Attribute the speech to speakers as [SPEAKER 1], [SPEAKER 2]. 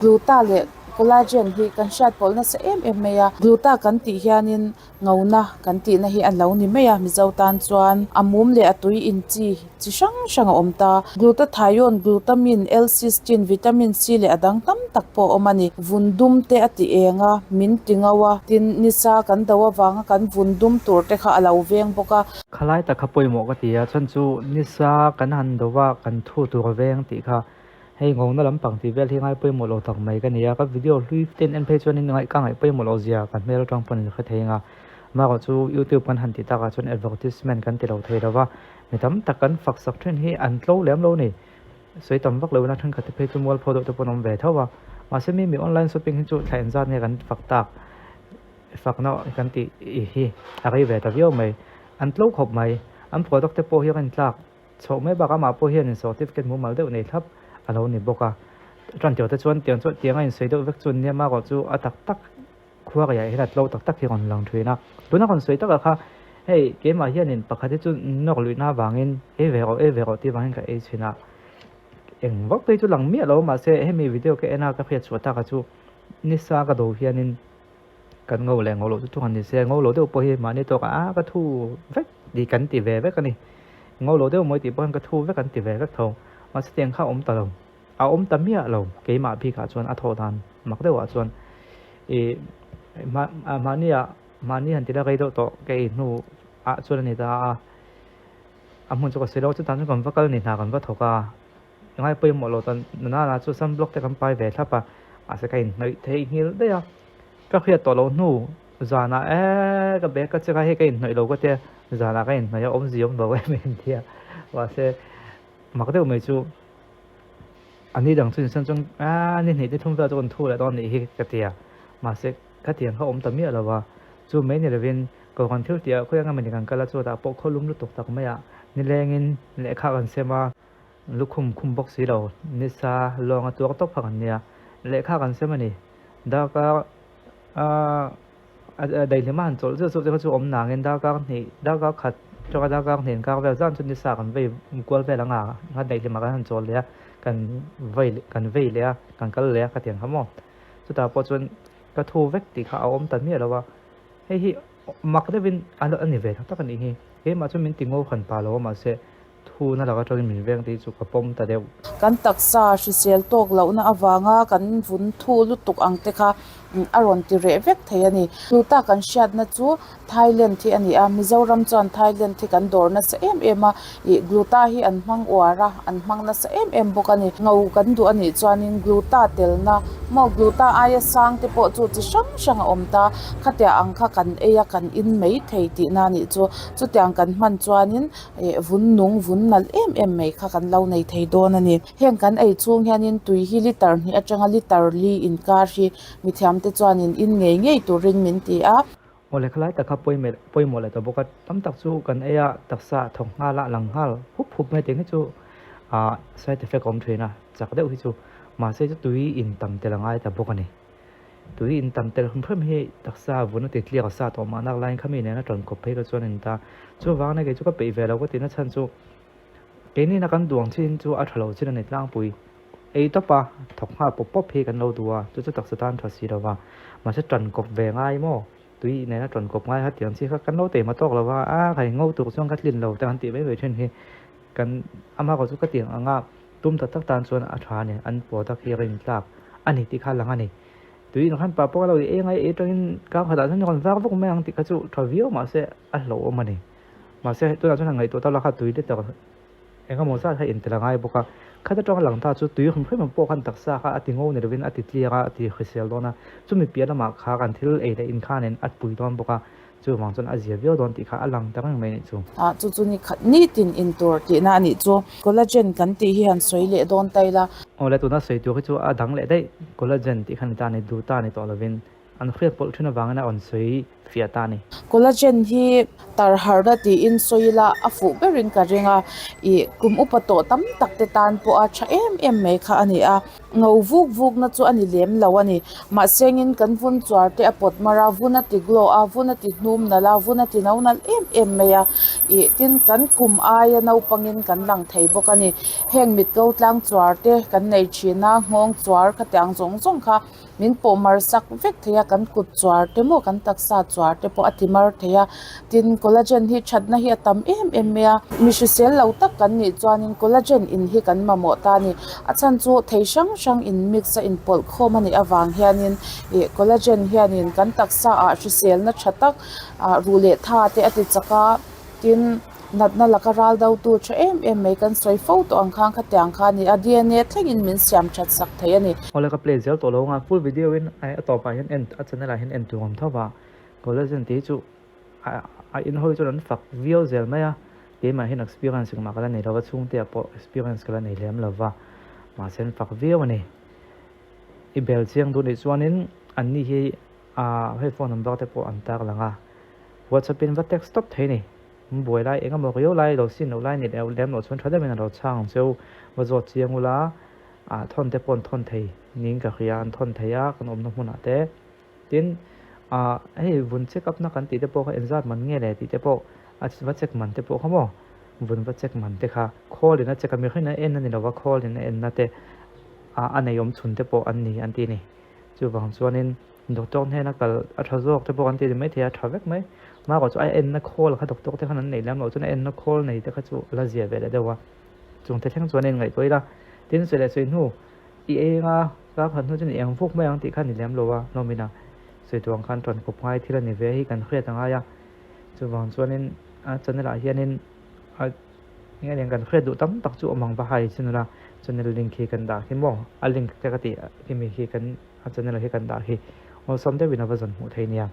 [SPEAKER 1] Gluta leh collagen hi kan hriat pawlh nasa em em mai a, gluta kan tih hianin ngona kan tihna hi a lo ni mai a, Mizo tan chuan a mum leh a tui in chi chi hrang hrang a awm ta. Glutathione, glutamine, L-cysteine, vitamin C leh a dang tam tak pawh a awm a ni. Vun dum te a ti eng a, min ti ngo a, tin nisa kan do avanga kan vun dum tur te kha a lo veng bawk a.
[SPEAKER 2] Khalai tak kha pawimawh ka ti a, chhan chu nisa kan han do a, kan thu tur a veng tih kha Hei ngawhna lampang tih vel hi ngai pawimawh lo tak mai ka ni a, ka video hlui ten en phei chuanin ngaih ka ngaih pawimawh loh zia ka hmel atang pawn in hre thei ang a, amaherawh chu youtube kan han tih takah chuan advertisement kan ti lo thei lo va, mi tam tak kan fak sak thin hi an tlo lem lo ni, sawi tam vak loin a thenkhat te phei chu mualpho deuh te pawh an awm ve tho a, mahse mi mi online shopping hi chu thla engzat nge kan fak tak fakna kan tih hi a rei ve ta viau mai, an tlo khawp mai, an product te pawh hi a rintlak. Chhoh mai bakah amah pawh hian certificate mumal deuh nei thlap a lo ni bawk a. Chuan tih te chuan tiang chu tiang a insawi deuh vek chu nia mah erawh chu a tak tak khuarei ah hian a tlo tak tak hi a rawn lang thin a. Tuna rawn sawi takah kha hei keimah hianin pakhat hi chu nawk luihna avangin ei ve rawh ei ve rawh tih avangin ka ei chhin a. Eng vak phei chu lang miah lo mahse hemi video ka en a ka hriat chhuah takah chu nisa ka do hianin kan ngo leh ngo loh chu thu han ni se, ngo lo deuh pawh hi mahni tawkah a ka thu vek tih kan ti ve vek a ni. Ngo lo deuh mawi tih pawh hian ka thu vek an ti ve vek tho. Mahse tiang kha a awm ta lo, a awm ta miah lo keimah bikah chuan a thawh dan mak deuhah chuan ih mahnia mahni han ti la rei deuh tawh ka ei hnu ah chuan a ni ta a, a hmun chu ka sawi lo chutah chuan kan va kal ni hna kan va thawk a. Ngai pawimawh lo tan nana chu sunblock te kan pai ve thlap a, mahse ka inhnawih theih nghilh daih a, ka hriat tawh loh hnu zanah eee ka bag ka check a hei ka inhnawih lo ka tia zanah ka inhnawih a awmzia awm lo em em tia mahse mak deuh mai chu a ni dang chu insan chuan aaa ni hnih ni thum vel chu kan thu leh dawn anih hi ka tia mahse ka tiang kha awm ta miah lo a chu mai ni lovin kohhran thil tih ah khawi anga mawni kan kal a chutah pawh khawlum lutuk tak mai ah nilengin lehkha kan sem a. Lukhum khum bawk si lo, nisa lawng a tuak tawp phak an nia. Lehkha kan sem a ni. Darkar a daihlim a han chawlh zeuh zeuh te kha chu awm nangin darkar hnih, darkar khat atanga darkar hnih inkar vel zan chu nisa kan vei kual vel ang a, a daihlim ah kan han chawl leh a, kan vei kan vei leh a, kan kal leh a ka ti ang kha maw. Chutah pawh chuan ka thu vek tih kha a awm ta miah lo a, hei hi mak deuhin a ni ve tak tak a nih hi. Keimah chu min ti ngo hran pah lo a mahse Thu na laka tawngin min veng tih chu ka pawm ta deuh.
[SPEAKER 1] Kan taksa hrisel tawk lohna avanga kan vun thu lutuk ang te kha a rawn ti reh vek thei a ni. Tluta kan hriatna chu Thailand hi a ni a, Mizoram chuan Thailand hi kan dawr nasa em em a, ih gluta hi an hmang uar a, an hmang nasa em em bawk a ni. Ngo kan duh a nih chuanin gluta telna maw gluta aia sang te pawh chu chi hrang hrang a awm ta, khatiang ang kha kan ei a kan in mai thei tihna a nih chu. Chutiang kan hman chuanin Eh vun nung vun nalh em em mai kha kan lo nei thei dawn a ni. Heng kan ei chhung hianin tui hi liter hnih atanga liter li inkar hi mithiamte chuanin in ngei ngei turin min ti a.
[SPEAKER 2] Aw lehkha lai tak kha pawimawh leh ta bawk a, tam tak chu kan ei a, taksa thawk nghal a, lang nghal hup hup mai tih hi chu ah side effect a awm thin a, chak deuh hi chu mahse chu tui in tam tel a ngai ta bawk a ni. Tui in tam tel hrim hrim hi taksa vun a ti tliak a sa tawh mah nak laiin khami nena tan kawp phei ka chuan in ta. Chuvang ania kei chu ka peih ve lo ka tihna chhan chu keini na kan duang chin chu a tha lo chin a ni tlangpui. Ei tawp a thawk nghal pawp pawp hi kan lo duh a, chu chu taksa tan tha si lo va. Mahse tan kawp ve ngai maw? Tui nena tan kawp ngai kha tiang chi kha kan lo teima tawk lo va, a khai ngo tur chuan ka tlin lo te kan tih mai mai thin hi kan amah erawh chu ka tiang ang a. Tum tak tak tan chuan a tha a ni, an product hi rin tlak a ni tih kha a lang a ni. Tui in khan pa pawh ka lo i eng a, ei atangin kang khatah chuan rawn var vawk mai ang tih kha chu tha viau mahse a hlauhawm a ni. Mahse tunah chuan han ngaihtuah ta la kha tui liter eng emaw zat kha intel a ngai bawk a, khat atanga lang ta chu tui hrim hrim pawh khan taksa kha a ti ngo ni lovin a ti tliak a, a ti hrisel dawn a, chumi piah lamah kha kan thil ei leh in khanin a pui dawn bawk a. Chuvang chuan a zia viau dawn tih kha a lang ta reng mai anih chu.
[SPEAKER 1] Ah, chu chu ni khat nitin in tur tihna anih chu. Collagen kan tih hi han sawi leh dawn ta ila.
[SPEAKER 2] Aw le, tuna sawi tur hi chu a dang leh daih. Collagen tih kha ni ta a ni, duh ta a ni tawh lovin an hriat pawlh thin avangin a rawn sawi fiah ta a ni.
[SPEAKER 1] Collagen hi tar harhna tiin sawi ila a fuh berin ka ring a, ih kum upa tawh tam tak te tan pawha tha em em mai kha a ni a, ngo vuk vuk na chu a ni lem lo a ni. Mahse engin kan vun chuar te a pawt mar a, vun a ti glow a, vun a ti hnum nalh a, vun a ti no nalh em em mai a, ih tin kan kum aia naupangin kan lang thei bawk a ni. Heng mit ko tlang chuar te kan nei thin a, nghawng chuar khatiang zawng zawng kha min pawh mar sak vek thei a, kan kut chuar te maw kan taksa chuar te pawh a ti mar thei a, tin collagen hi thatna hi a tam em em mai a, mi hrisel lo tak kan nih chuanin collagen in hi kan mamawh ta a ni, a chhan chu thei hrang hrang in mix a inpawlh khawm a nih avang hianin ih collagen hianin kan taksa ah hriselna tha tak ah ruh leh tha te a ti chak a, tin. Natna laka ral dotu tha em em mai kan sawi fo tawh ang khan khatiang kha a ni a, dna thlengin min siam that sak thei a ni.
[SPEAKER 2] Awle ka play zel tawh lo anga full video in a tawpah hian en a channel ah hian en tur awm tho va collagen tih hi chu a in hawi chuan an fak viau zel mai a keimah hian experience engmah ka la nei lova chhungte ah pawh experience ka la nei lem lova mahse an fak viau a ni i bel chiang duh nih chuanin anni hi hei phone number te pawh an tar lang a whatsapp in va text tawp thei a ni. Buai lai eng emaw riau lai lo sin loh lai ni leh lem loh chuan tha deuhin a lo chhang ang cheu. Va zawt chiang ula, ah thawn te pawh an thawn thei niin ka hria, an thawn thei a kan awmna hmunah te. Tin, ah hei vun check up na kan tih te pawh kha engzat man nge le tih te pawh a va check man te pawh kha maw, vun va check man te kha khawl in a check a, mihring a en a ni lova khawl in a en na te ah a nei awm chhun te pawh an ni an ti a ni. Chuvang chuanin doctor hnena kal a tha zawk te pawh kan ti ni maithei a, tha vek mai. Mahkawh chu a enna khawl kha doctor te khan an neih lem loh chuan a enna khawl nei te kha chu a la zia ve leh deuh a. Chung te thleng chuan a inngaihtuah ila, tin sawi leh sawi hnu i eng a, ka khat hnu chuan i eng vuk mai ang tih kha a ni lem lo a, hlawmin a sawi tur ang khan ṭan kawp ngai thil a ni ve hi kan hriat a ngai a. Chuvang chuanin a channel ah hianin a. Eng eng kan hriat duh tam tak chu awm ang va hai chin ula channel link hi kan dah khi maw a link te ka tih khi mi khi kan a channel hi kan dah khi awlsam deuhin a va zawn hmuh thei nia.